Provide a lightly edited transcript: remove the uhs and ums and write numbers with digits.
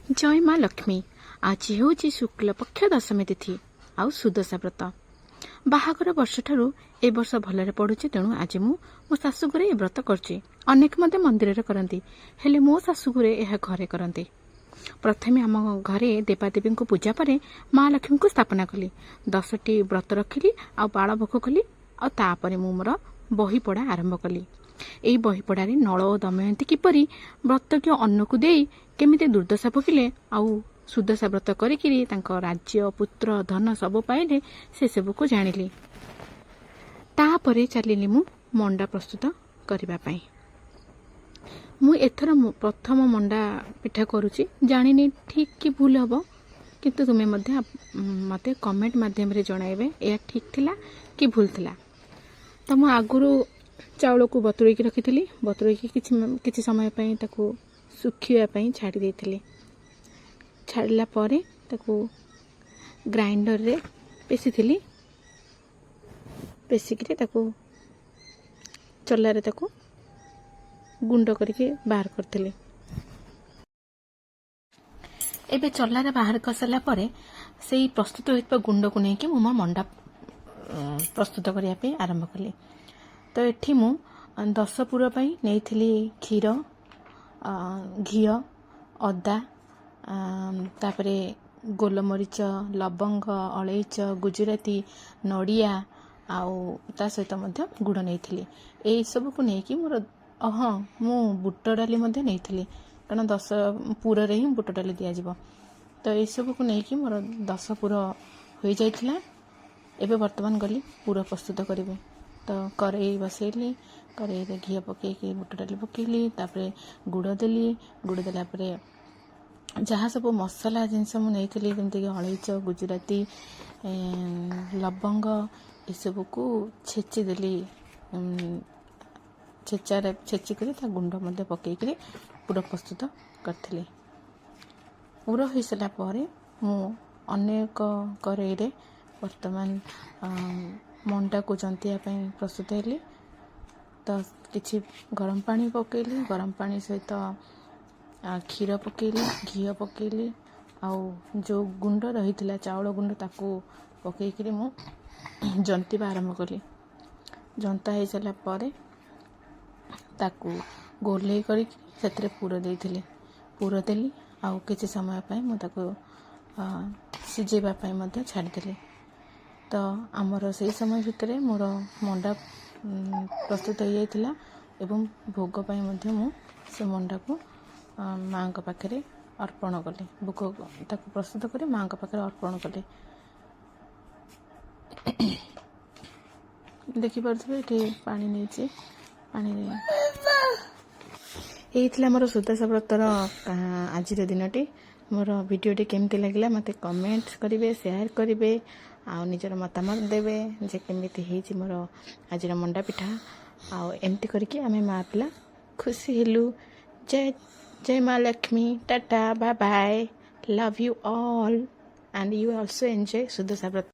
ଜୟ ମା ଲକ୍ଷ୍ମୀ। ଆଜି ହେଉଛି ଶୁକ୍ଳପକ୍ଷ ଦଶମୀ ତିଥି ଆଉ ସୁଦଶା ବ୍ରତ। ବାହାଘର ବର୍ଷଠାରୁ ଏ ବର୍ଷ ଭଲରେ ପଡୁଛି, ତେଣୁ ଆଜି ମୁଁ ମୋ ଶାଶୁଘରେ ଏ ବ୍ରତ କରୁଛି। ଅନେକ ମଧ୍ୟ ମନ୍ଦିରରେ କରନ୍ତି, ହେଲେ ମୋ ଶାଶୁଘରେ ଏହା ଘରେ କରନ୍ତି। ପ୍ରଥମେ ଆମ ଘରେ ଦେବାଦେବୀଙ୍କୁ ପୂଜା ପରେ ମା ଲକ୍ଷ୍ମୀଙ୍କୁ ସ୍ଥାପନା କଲି। 10ଟି ବ୍ରତ ରଖିଲି ଆଉ ବାଳ ଭୋଗ କଲି ଆଉ ତାପରେ ମୁଁ ମୋର ବହି ପଢ଼ା ଆରମ୍ଭ କଲି। ଏହି ବହି ପଢ଼ାରେ ନଳ ଓ ଦମୟନ୍ତୀ କିପରି ବ୍ରତଜ୍ଞ ଅନ୍ନକୁ ଦେଇ କେମିତି ଦୁର୍ଦ୍ଦଶା ଭୋଗିଲେ ଆଉ ସୁଦଶା ବ୍ରତ କରିକିରି ତାଙ୍କ ରାଜ୍ୟ, ପୁତ୍ର, ଧନ ସବୁ ପାଇଲେ, ସେସବୁକୁ ଜାଣିଲି। ତାପରେ ଚାଲିଲି ମୁଁ ମଣ୍ଡା ପ୍ରସ୍ତୁତ କରିବା ପାଇଁ। ମୁଁ ଏଥର ପ୍ରଥମ ମଣ୍ଡା ପିଠା କରୁଛି। ଜାଣିନି ଠିକ୍ କି ଭୁଲ ହେବ, କିନ୍ତୁ ତୁମେ ମଧ୍ୟ ମୋତେ କମେଣ୍ଟ ମାଧ୍ୟମରେ ଜଣାଇବେ, ଏହା ଠିକ୍ ଥିଲା କି ଭୁଲ ଥିଲା। ତ ମୁଁ ଆଗରୁ ଚାଉଳକୁ ବତୁରେଇକି ରଖିଥିଲି। ବତୁରେଇକି କିଛି କିଛି ସମୟ ପାଇଁ ତାକୁ ଶୁଖିବା ପାଇଁ ଛାଡ଼ି ଦେଇଥିଲି। ଛାଡ଼ିଲା ପରେ ତାକୁ ଗ୍ରାଇଣ୍ଡରରେ ପେଶିଥିଲି। ପେଶିକିରି ତାକୁ ଚଲାରେ ତାକୁ ଗୁଣ୍ଡ କରିକି ବାହାର କରିଥିଲି। ଏବେ ଚଲାରେ ବାହାର କରିସାରିଲା ପରେ ସେଇ ପ୍ରସ୍ତୁତ ହୋଇଥିବା ଗୁଣ୍ଡକୁ ନେଇକି ମୁଁ ମୋ ମଣ୍ଡା ପ୍ରସ୍ତୁତ କରିବା ପାଇଁ ଆରମ୍ଭ କଲି। ତ ଏଠି ମୁଁ 10 ପୁର ପାଇଁ ନେଇଥିଲି କ୍ଷୀର, ଘିଅ, ଅଦା, ତାପରେ ଗୋଲମରିଚ, ଲବଙ୍ଗ, ଅଳେଇଚ, ଗୁଜୁରାତି, ନଡ଼ିଆ ଆଉ ତା ସହିତ ମଧ୍ୟ ଗୁଡ଼ ନେଇଥିଲି। ଏଇସବୁକୁ ନେଇକି ମୋର, ହଁ, ମୁଁ ବୁଟ ଡାଲି ମଧ୍ୟ ନେଇଥିଲି, କାରଣ 10 ପୁରରେ ହିଁ ବୁଟ ଡାଲି ଦିଆଯିବ। ତ ଏଇସବୁକୁ ନେଇକି ମୋର 10 ପୁର ହୋଇଯାଇଥିଲା। ଏବେ ବର୍ତ୍ତମାନ ଗଲି ପୁର ପ୍ରସ୍ତୁତ କରିବି। ତ କରେଇ ବସେଇଲି। କରେଇରେ ଘିଅ ପକେଇକି ବୁଟ ଡାଲି ପକେଇଲି, ତାପରେ ଗୁଡ଼ ଦେଲି। ଗୁଡ଼ ଦେଲା ପରେ ଯାହା ସବୁ ମସଲା ଜିନିଷ ମୁଁ ନେଇଥିଲି, ଯେମିତିକି ଅଳେଇଚ, ଗୁଜୁରାତି, ଲବଙ୍ଗ, ଏସବୁକୁ ଛେଚି ଦେଲି। ଛେଚାରେ ଛେଚିକରି ତା ଗୁଣ୍ଡ ମଧ୍ୟ ପକେଇକରି ପୁର ପ୍ରସ୍ତୁତ କରିଥିଲି। ପୁର ହୋଇସାରିଲା ପରେ ମୁଁ ଅନ୍ୟ ଏକ କରେଇରେ ବର୍ତ୍ତମାନ ମଣ୍ଡାକୁ ଜନ୍ତିବା ପାଇଁ ପ୍ରସ୍ତୁତ ହେଲି। ତ କିଛି ଗରମ ପାଣି ପକେଇଲି। ଗରମ ପାଣି ସହିତ କ୍ଷୀର ପକେଇଲି, ଘିଅ ପକେଇଲି ଆଉ ଯେଉଁ ଗୁଣ୍ଡ ରହିଥିଲା, ଚାଉଳ ଗୁଣ୍ଡ, ତାକୁ ପକେଇକିରି ମୁଁ ଜନ୍ତିବା ଆରମ୍ଭ କଲି। ଜନ୍ତା ହେଇସାରିଲା ପରେ ତାକୁ ଗୋଲେଇ କରିକି ସେଥିରେ ପୁର ଦେଇଥିଲି। ପୁର ଦେଲି ଆଉ କିଛି ସମୟ ପାଇଁ ମୁଁ ତାକୁ ସିଝେଇବା ପାଇଁ ମଧ୍ୟ ଛାଡ଼ିଦେଲି। ତ ଆମର ସେଇ ସମୟ ଭିତରେ ମୋର ମଣ୍ଡା ପ୍ରସ୍ତୁତ ହେଇଯାଇଥିଲା ଏବଂ ଭୋଗ ପାଇଁ ମଧ୍ୟ ମୁଁ ସେ ମଣ୍ଡାକୁ ମାଆଙ୍କ ପାଖରେ ଅର୍ପଣ କଲି। ଭୋଗ ତାକୁ ପ୍ରସ୍ତୁତ କରି ମାଆଙ୍କ ପାଖରେ ଅର୍ପଣ କଲି। ଦେଖିପାରୁଥିବେ, ଏଠି ପାଣି ନେଇଛି। ପାଣିରେ ଏଇ ଥିଲା ମୋର ସୁଦଶା ବ୍ରତର ଆଜିର ଦିନଟି। ମୋର ଭିଡ଼ିଓଟି କେମିତି ଲାଗିଲା, ମୋତେ କମେଣ୍ଟ କରିବେ, ସେୟାର କରିବେ ଆଉ ନିଜର ମତାମତ ଦେବେ ଯେ କେମିତି ହେଇଛି ମୋର ଆଜିର ମଣ୍ଡା ପିଠା। ଆଉ ଏମିତି କରିକି ଆମେ ମା' ପିଲା ଖୁସି ହେଲୁ। ଜୟ ଜୟ ମା Lakshmi. Tata, bye bye, love you all and you also enjoy Sudasha Brata.